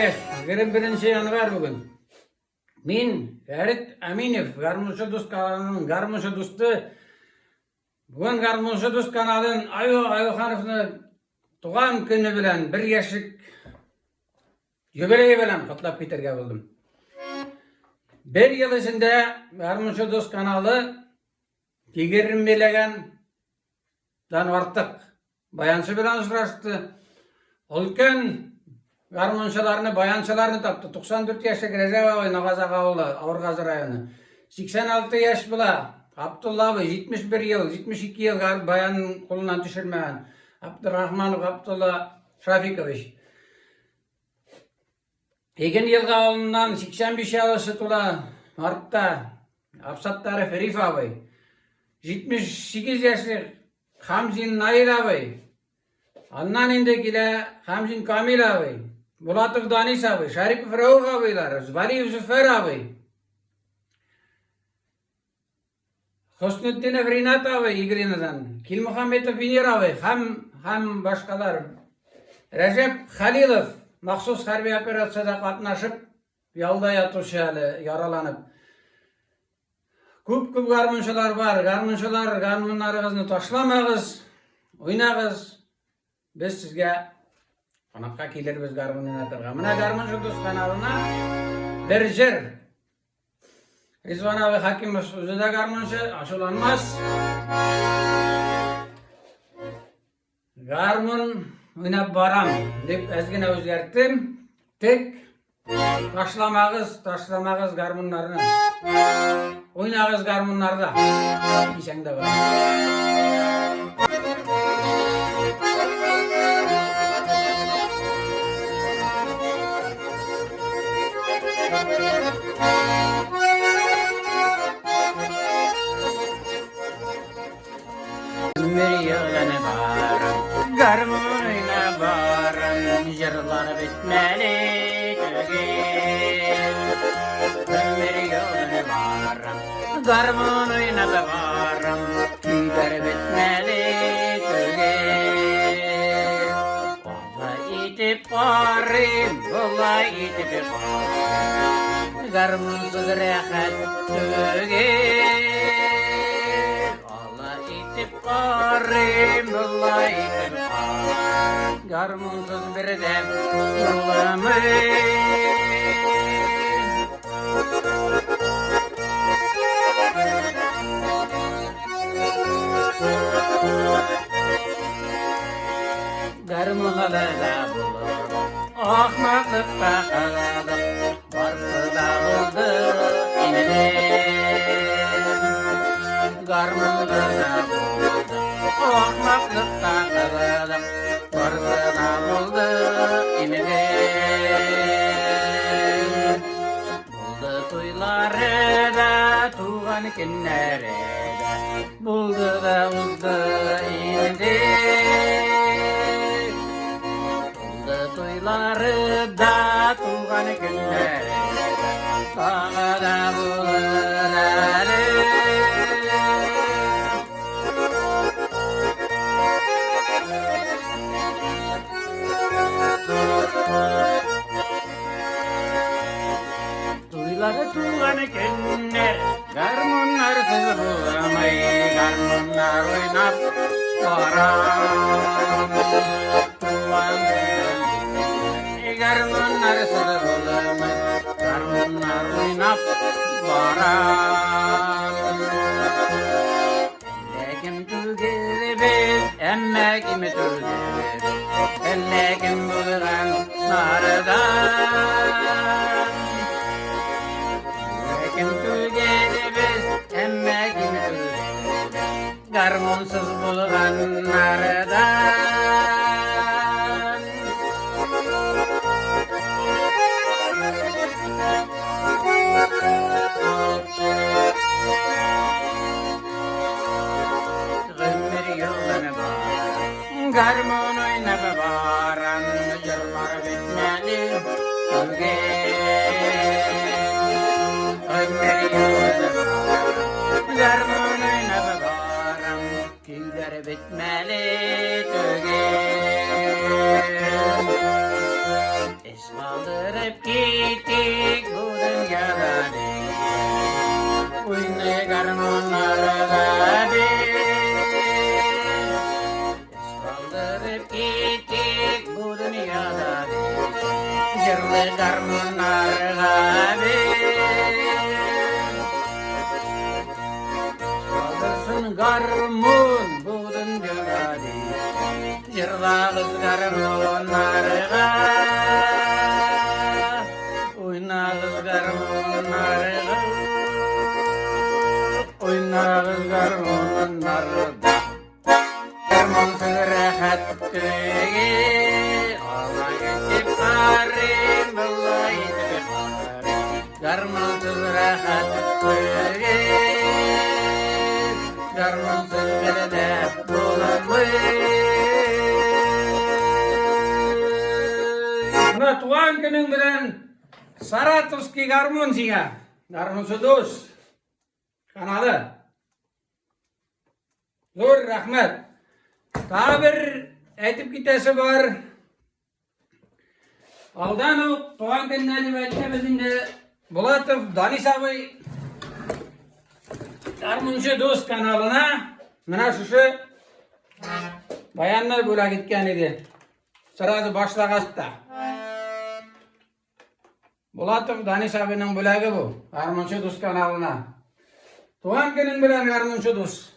яшь, 21 январь бүген. Мин, Фәрит Әминев, гармунчы дус каналының гармунчы дусты. Бүген гармунчы дус каналын Аю Аюхановны туган көне белән бер яшьлек юбилее белән котлап китәргә булдым. Бер ел эчендә гармунчы дус каналы 20 дан артык баянчы белән очрашты. Өлкән гармунчыларны, баянчыларны тапты. 94 яшьлек Рәҗәп абый Нагазак авылы, Авыргазы районы. 86 яшь була. Абдулла абый 71 ел, 72 ел баян кулыннан төшермәгән. Абдурахманов Абдулла Шафикович. Иген елга авылыннан 85 яшы тула мартта Абсаттаров Риф абый. 78 яшьлек Хамзин Наил абый. Аннан инде килә Хамзин Камил абый, Булатов Данис абый, Шарипов Рәүф абыйлар, Валиев Зөфәр абый. Хөснетдинов Ринат абый Иглинадан, Килмөхәммәтов Венер абый һәм һәм башкалар. Рәҗәп Хәлилов махсус хәрби операциядә катнашып, ялда ятучы әле яраланып. Күп-күп гармунчылар бар. Гармунчылар, гармуннарыгызны ташламагыз, уйнагыз. Без сезгә кунакка килербез гармун уйнатырга. Менә гармунчы дус каналына бер җыр. Ризван абый Хакимов үзе дә гармунчы, ачуланмас. Гармун уйнап барам дип әз генә үзгәрттем. Тик ташламагыз, ташламагыз гармуннарны. Уйнагыз гармуннарда. Дисәң дә була. Гармун уйнап барам, җырлар бетмәле түгел. Бер юлны барам, гармун уйнап барам, көйләр бетмәле түгел. Алай итеп карыйм, болай итеп карыйм, гармунсыз рәхәт түгел. Алай итеп карыйм, болай итеп карыйм, гармунсыз бер дә булмый. Гармунлы да булып, ахмаклыкта каладык, барсы да булды инде. Гармунлы да булдык, ахмаклыкта каладык, барсы да булды инде. Булды туйлары да, туган көннәре дә, булды да узды инде. Булды туйлары да, туган көннәре дә, тагы да булыр әле. Туйлары туган көннәр, гармуннарсыз булмый, гармуннар уйнап барам. Туган көннәр, гармуннарсыз булмый, гармуннар уйнап барам. Әллә кем түгел без, әмма кем түгел, әллә кем булган нардан. Әллә кем түгел без, әмма кем түгел, гармунсыз булган нардан. Гомер юлын бар, гармун уйнап барам, җырлар бетмәде түгел. Гомер юлын бар, гармун уйнап барам, көйләр бетмәде түгел. дөньяда Уйный гармуннарда без. Калдырып киттек бу дөньяда без. Җырлы гармуннарга без. Калдырсын гармун бу дөньяда без. Җырлагыз гармуннарга. Уйнагыз гармуннарга. Уйнагыз гармуннарга. Гармунсыз рәхәт түгел. Алай итеп карыйм, болай итеп карыйм. Гармунсыз рәхәт түгел. Гармунсыз бер дә булмый. Менә туган көнең белән Саратовский гармун сиңа. Гармунчы дус. Каналы. Зур рәхмәт. Тагы бер әйтеп китәсе бар. Алдан ук туган көннә дип әйтәбез инде. Булатов Данис абый Гармунчы дус каналына менә шушы баянны бүләк иткән иде. Сразу башлагач та. Булатов Данис абының бүләге бу. Гармунчы дус каналына. Туган көнең белән, гармунчы дус.